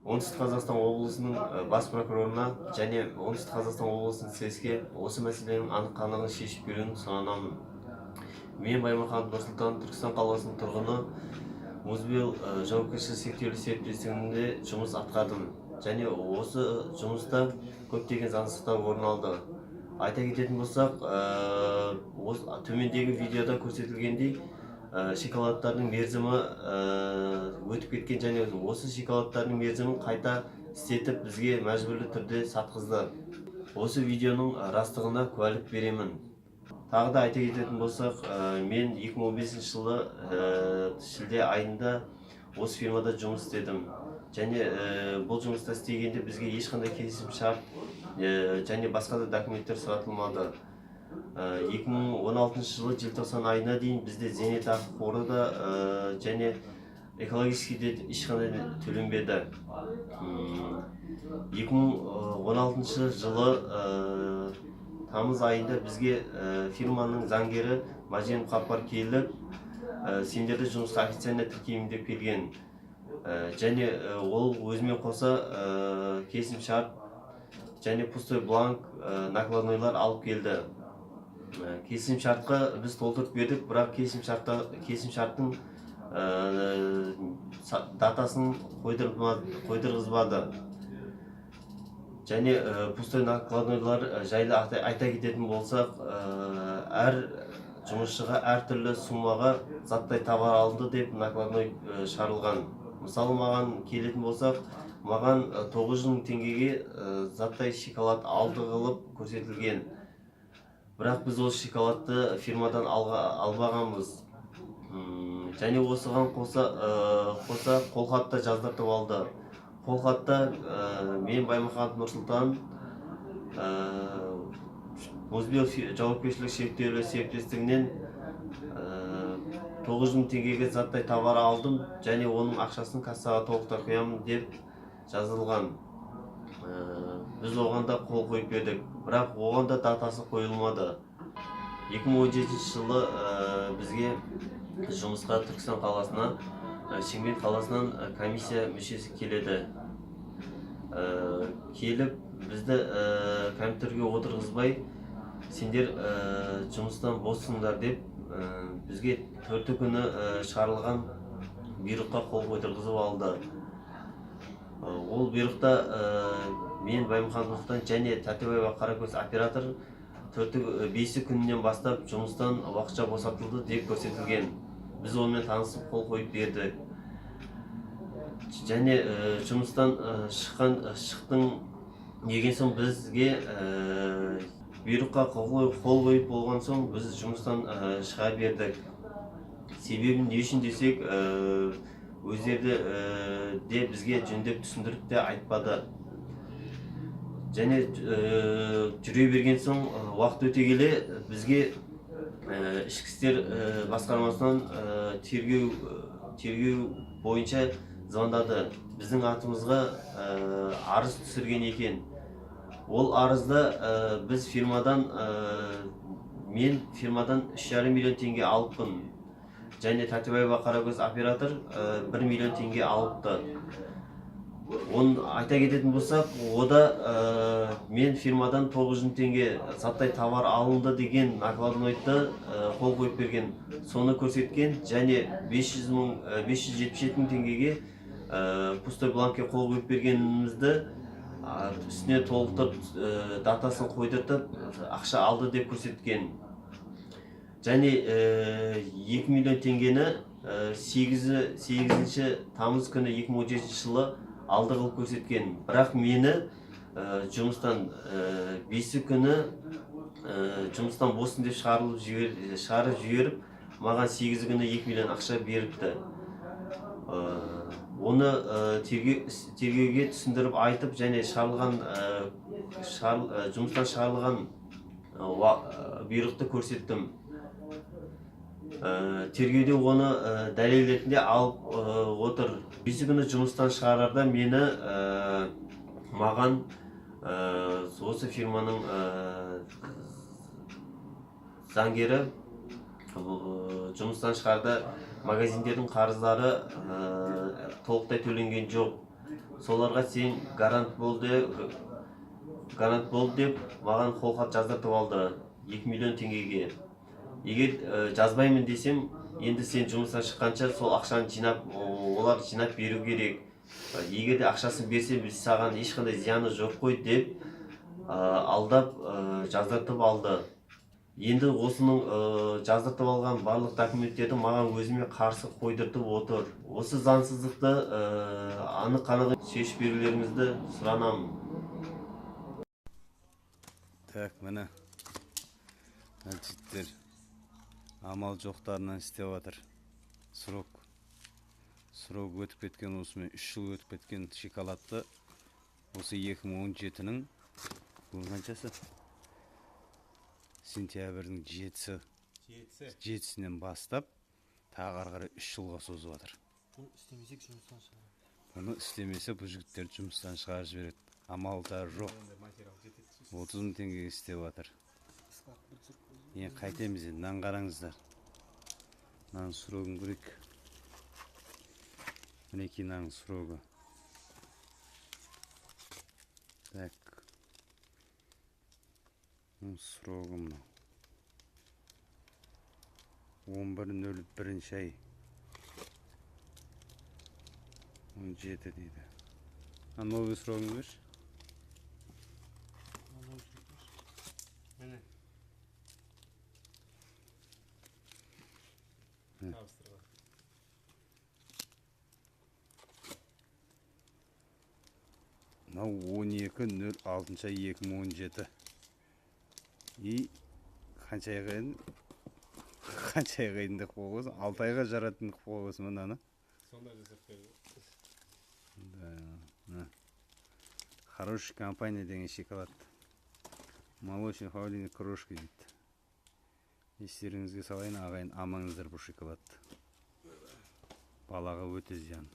Оңтүстік Қазақстан облысының бас прокурорына және Оңтүстік Қазақстан облысының СЭС-ке осы мәселенің анық қанығын шешіп беруін сұранамын. Мен, Баймаханов Нұрсұлтан, Түркістан қаласының тұрғыны, Музбел жауапкершілігі шектеулі серіктестігінде жұмыс атқардым және осы жұмыста көптеген заңсыздықтар орын алды. Айта кететін болсақ, осы төмендегі видеода көрсетілгендей, шоколадтардың мерзімі өтіп кеткен және осы шоколадтардың мерзімін қайта істетіп, бізге мәжбүрлі түрде сатқызды. Осы видеоның растығына куәлік беремін. Тағы да айта кететін болсақ, мен 2015 жылы шілде айында осы фирмада жұмыс істедім және бұл жұмыста істегенде бізге ешқандай келісім шарт және басқа да документтер сұратылмады. 2016 жылы желтоқсан айына дейін бізде зейнетақы қоры да және экологический де ешқандай төленбеді. 2016 жылы тамыз айында бізге фирманың заңгері Маженов Қаппар келіп, сендерді жұмысқа официально тіркеймін деп келген. Және ол өзімен қоса келісімшарт және пустой бланк, накладнойлар алып келді. Келісімшартқа біз толтырып бердік, бірақ келісімшарттың датасын қойдырғызбады. Және пустой накладнойлар жайлы айта кететін болсақ, әр жұмысшыға әртүрлі суммаға заттай товар алынды деп накладной шығарылған. Мысалы, маған келетін болсақ, маған 900 мың теңгеге заттай шоколад алды қылып көрсетілген, бірақ біз ол шоколадты фирмадан алмағанбыз. Және осыған қоса қолхат та жаздыртып алды. Қолхатта мен, Баймаханов Нұрсұлтан, Музбел жауапкершілігі шектеулі серіктестігінен 900 мың теңгеге заттай товар алдым және оның ақшасын кассаға толықтай құямын деп жазылған. Біз оған да қол қойып бердік, бірақ оған да датасы қойылмады. 2017 жылы бізге жұмысқа Түркістан қаласына, Шымкент қаласынан комиссия мүшесі келеді. Келіп бізді компьютерге отырғызбай, сендер жұмыстан боссыңдар деп, бізге төрті күні шығарылған бұйрыққа қол қойдырғызып алды. Ол бұйрықта мен, Баймұхан Нұрсұлтан, және Тәтібаева Қаракөз оператор төрті, бесі күнінен бастап жұмыстан уақытша босатылды деп көрсетілген. Біз онымен танысып, қол қойып бердік. Және жұмыстан шықтың деген соң бізге бұйрыққа қол қойып болған соң, біз жұмыстан шыға бердік. Себебін не үшін десек, өздері де бізге жөндеп түсіндіріп те айтпады. Және жүре берген соң, уақыт өте келе бізге ішкі істер басқармасынан тергеу бойынша звондады. Біздің атымызға арыз түсірген екен. Ол арызда біз фирмадан мен фирмадан 3,5 миллион теңге алыппын және Тәтібаева Қаракөз оператор 1 миллион теңге алыпты. Оны айта кететін болсақ, ода мен фирмадан 900 мың теңге заттай товар алынды деген накладнойды қол қойып берген, соны көрсеткен және 500 мың, 577 мың теңгеге пустой бланкке қол қойып бергенімізді үстіне толықтырып, датасын қойдыртып, ақша алды деп көрсеткен. Және 2 миллион теңгені 8 тамыз күні 2017 жылы алды қылып көрсеткен. Бірақ мені жұмыстан бесі күні жұмыстан боссын деп шығарып жіберіп, маған 8 күні 2 миллион ақша беріпті. Оны тергеуге түсіндіріп айтып және шығарылған жұмыстан шығарылған бұйрықты көрсеттім. Тергеуде оны дәлел ретінде алып отыр. Бесі күні жұмыстан шығарарда мені маған осы фирманың заңгері жұмыстан шығарда магазиндердің қарыздары толықтай төленген жоқ. Соларға сен гарант бол деп маған қолхат жаздыртып алды 2 миллион теңгеге. Егер жазбаймын десем, енді сен жұмыстан шыққанша сол ақшаны жинап, олар жинап беру керек. Егер де ақшасын берсе, біз саған ешқандай зияны жоқ қой деп алдап жаздыртып алды. Енді осының жаздыртып алған барлық документтерді маған өзіме қарсы қойдыртып отыр. Осы заңсыздықты анық-қанығын шешіп берулеріңізді сұранамын. Так, міне жігіттер амал жоқтарынан істеп жатыр. Срок өтіп кеткен, осымен 3 жыл өтіп кеткен шоколадты осы 2017-нің бүгін қаншасы? Сентябрьдің 7-сінен бастап тағы ары қарай 3 жылға созып жатыр. Бұны істемесек жұмыстан шығарады. Бұны істемесе бұл жігіттер жұмыстан шығарып жібереді. Амалдары жоқ. 30 мың теңгеге істеп жатыр. Енді қайтеміз енді, мынаны қараңыздар. Мынаның срогын көрейік. Мінекей мынаның срогы. Так. Мынаның срогы мынау. 11.01 ай. 17 дейді. А новый срогын берші. Міне. Мынау 12.06 2017. И қанша айға едің? Қанша айға едің деп қойып қойсың? 6 айға жаратын қылып қойып қойсың мынаны. Сондай жасап берді. Да. Хорошая компания деген шоколад. Молочный павлин крошки дейді. Естеріңізге салайын, ағайын, амаңыздар бұл шоколадты. Балаға өте зиян.